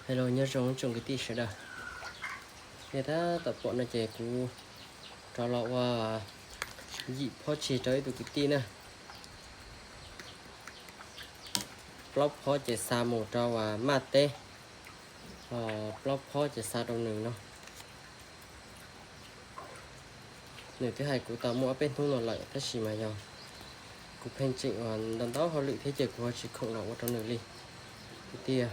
Hello, nyob zoo tsoom kwv tij sawv daws. Yog tab tom pom no ces kuv rov los ua yim phob tseg rau ib tug kwv tij na. Plaub phob ces xa mus rau maj teb, plaub phob ces xa rau nws no. Nws twb hais kuv tau muaj ob peb hnub no lawm tab sis mas yog kuv pheej tseem ua ntau ntau hauj lwm thiab ces kuv ho tsis khoom los ua rau nws li. Kwv tij,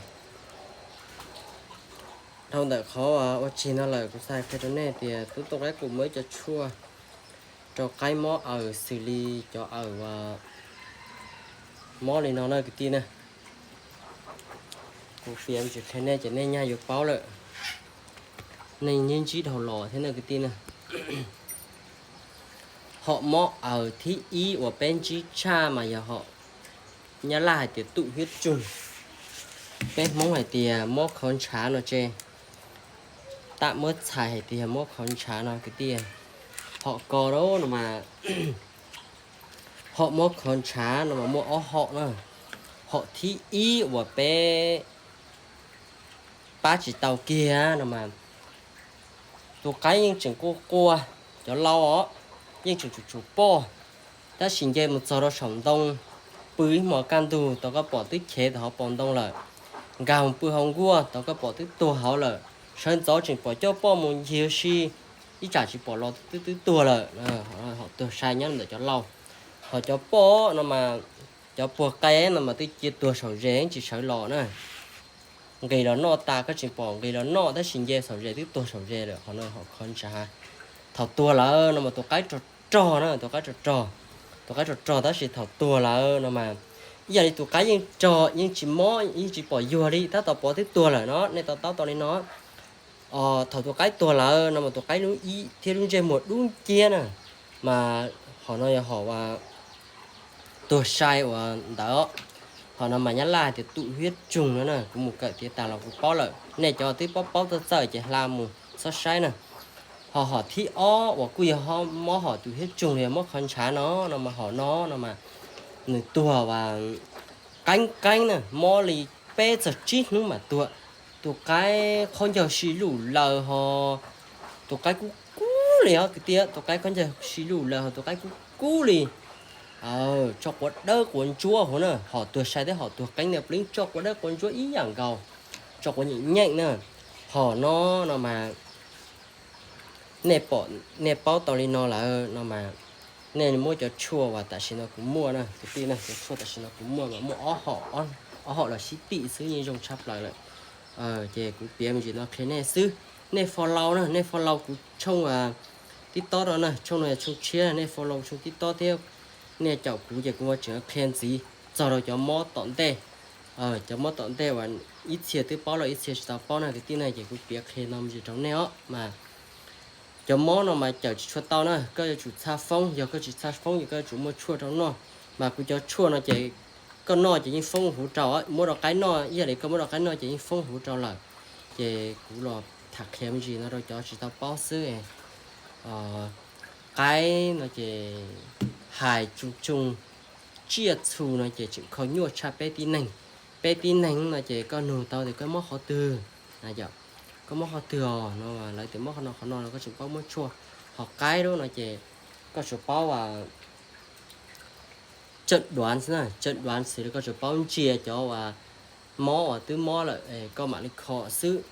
dhau ntawm qhov ua tseg no lawm kuv xav qhia rau nej tias tub tuaj qaib qus muaj ib co tshuaj rau qaib mob aws xws li cov aws mob li no na kwv tij na. Kuv piav me ntsis qhia nej ces nej nyaj yuav paub lawm. Nej ntsib ntsib dhau los thiab na kwv tij na. Hom mob aws thib ib uas peb ntsib tshaj mas yog hom Nyab Laj hais tias tụ huyết trùng. Peb Hmoob hais tias mob khov ntshav no tse. Tam muab txhais hais tias yog mob khov ntshav no kwv tij. Hom ko no mas, hom mob khov ntshav no mas muaj ob hom na. Hom thib ib uas peb pab tsis tau kiag no mas tus qaib yeej tseem quaj quaj, cov laus os, yeej tseem tsum tsum poj, tab sis nce mus txog rau saum ntoo, pw ib hmos kaj ntug tau koj pom twb chev tau hauv paus ntoo lawm, nkag mus pw hauv nkuaj tau koj pom twb tuag hauv lawm, sawv ntxov tseem pom coj poj mus ncig ua si, ib tsam tsis pom los twb twb tuag lawm. Hom tuag sai nyob ntawm cov laus. Hos cov poj no mas, cov puag qe no mas twb cia tuag saum zes tsis sawv los na. Nqis los noj tas koj tseem pom nqis los noj tab sis nce saum zes twb tuag saum zes lawm, qhov no hom khov ntshav. Thaum tuag lawm no mas tus qaib rog rog na, tus qaib rog rog, tus qaib rog rog tab sis thaum tuag lawm no mas ib yam li tus qaib yeej rog yeej tsis mob yeej tsis pom yuag li, tab tom pov twb tuag lawm no, nej to taub tau li no. Thaum tus qaib tuag lawm no mas tus qaib lub ib thiab lub ntsej muag dub nciab na, mas hom no yog hom tuag sai uas ntawd. Hom no mas Nyab Laj hais tias tụ huyết trùng no na, kuv mus kawm tiav tas los kuv paub lawm, nej cov twb paub paub txawj txawj ces hla mus txhob saib na. Hos hom thib ob uas kuj yog mob hom tụ huyết trùng los yog mob khov ntshav no, no mas hom no no mas nws tuag uas qeeb qeeb na, mob li peb txog tsib hnub mas tuag. Tus qaib khaub ncaug si luj laws ho, tus qaib kub kub li os kwv tij, tus qaib khaub ncaug si luj laws ho tus qaib kub kub li. Tso quav dawb quav ntsuab hauv na, hom tuag sai thiab hom tuag qeeb no pleev tso quav dawb quav ntsuab ib yam nkaus, tso quav nyeem nyeem na. Hom no no mas nej pom, nej paub tau li no lawm no mas nej muab cov tshuaj uas tam sim no kuv muaj na kwv tij na, cov tshuaj tam sim no kuv muaj mas muaj ob hom, ob hom los sib tim xwb yeej zoo tshaj plaws lawm. Ces kuv piav me ntsis no qhia nej xwb. Nej follow na, nej follow kuv tshooj TikTok no na, tshooj no yog tshooj tshiab, nej follow tshooj TikTok thiab nej caum kuv ces kuv mam tseem qhia ntxiv txog rau cov mob tom ntej. Cov mob tom ntej uas ib txhia twb paub los ib txhia tsis tau paub na kwv tij na, ces kuv piav qhia no me ntsis rau nej os mas. Cov mob no mas cawm tsis tshua tau na, koj yuav tsum txhaj foob, yog koj tsis txhaj foob ces koj yuav tsum muaj tshuaj rau noj. Mas kuv cov tshuaj no ces koj noj ces yeej foob huv rau, muab rau qaib noj ib yam li koj muab rau qaib noj ces yeej foob huv rau lawm. Ces kuv los tham qhia me ntsis no rau cov tsis tau paub xwb. Qaib no ces hais tsoog tsoog, tsiaj txhu no ces tseem kho nyuaj tshaj peb tib neeg. Peb tib neeg no ces koj nug tau tias koj mob qhov twg, koj mob qhov twg os no lawv tias mob qhov no qhov no los koj tseem paub muab tshuaj. Ho qaib lub no ces koj tsuas paub chẩn đoán xwb na, chẩn đoán xwb koj tsuas paub ntsia cov uas mob uas twb mob lawm koj mam li kho xwb.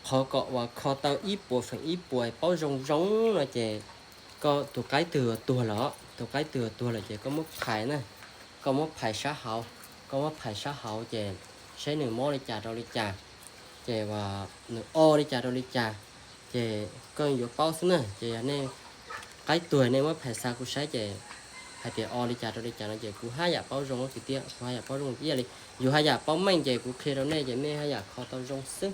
Qhov kom uas kho tau ib puas feem ib puas paub zoo zoo no ces koj tus qaib twg tuag lawm, tus qaib twg tuag lawm ces koj muab phais na, koj muab phais sab hauv, koj muab phais sab hauv ces saib nws mob li cas rau li cas, ces nws o li cas rau li cas, ces koj yuav paub xwb na. Ces yog nej qaib tuag nej muab phais xa kuv saib ces hais tias o li cas rau li cas no ces kuv haj yam paub zoo kwv tij, kuv haj yam paub zoo ib yam li yus haj yam paub meej ces kuv qhia rau nej ces nej haj yam kho tau zoo xwb.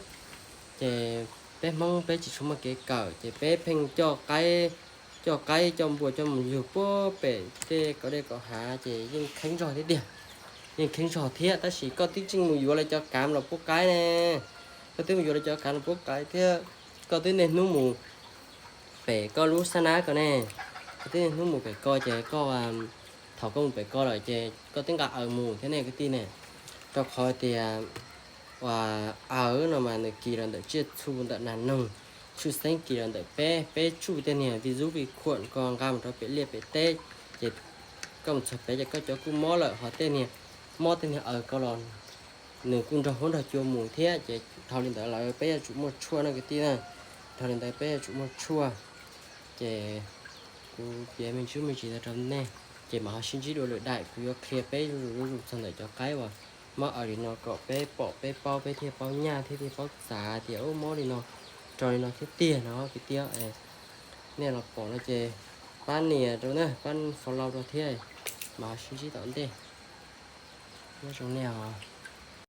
Ces peb Hmoob peb tsis tshua muaj kev kawm ces peb pheej coj qaib, coj qaib coj npua coj mus yug puag pem tej kaum dej kaum hav ces yeej kheeb zog thiab tiag. Yeej kheeb zog thiab tab sis koj twb tseem mus yuav lawv cov kav los pub qaib ne, koj twb mus yuav lawv cov kav los pub qaib thiab, koj twb niaj hnub mus pem koj lub xab nab ko ne, koj twb niaj hnub mus pem ko ces koj, thaum koj mus pem ko lawm ces koj twb nqa aws mus thiab ne kwv tij ne. Rau qhov tias uas aws no mas nws kis los ntawm tsiaj txhu ntawm nas noog, tshwj xeeb kis los ntawm peb, peb tsuj tej niag vi zub vi khuam ko nqa mus rau pem liaj pem teb, ces koj mus txog pem ces koj cov kuj mob lawm, ho tej niag mob tej niag aws ko los nws kuj nrog huab nrog cua mus thiab, ces dhau li ntawd lawm peb yuav tsum muaj tshuaj no kwv tij na. Dhau li ntawd peb yuav tsum muaj tshuaj. Ces kuv piav me ntsis me ntsis ntawd rau nej, ces mam ho sib ntsib dua lwm daim kuv yuav qhia peb zuj zus zuj zus txog ntawm cov qaib uas mob aws li no kom peb pom peb paub, peb thiaj paub nyaj thiab thiaj paub txav tias ub mob li no, raug li no thiab tiag no kwv tij. Nej los pom no ces pab nias rau na, pab follow rau thiab, mam ho sib ntsib tom ntej. Nyob zoo nej os.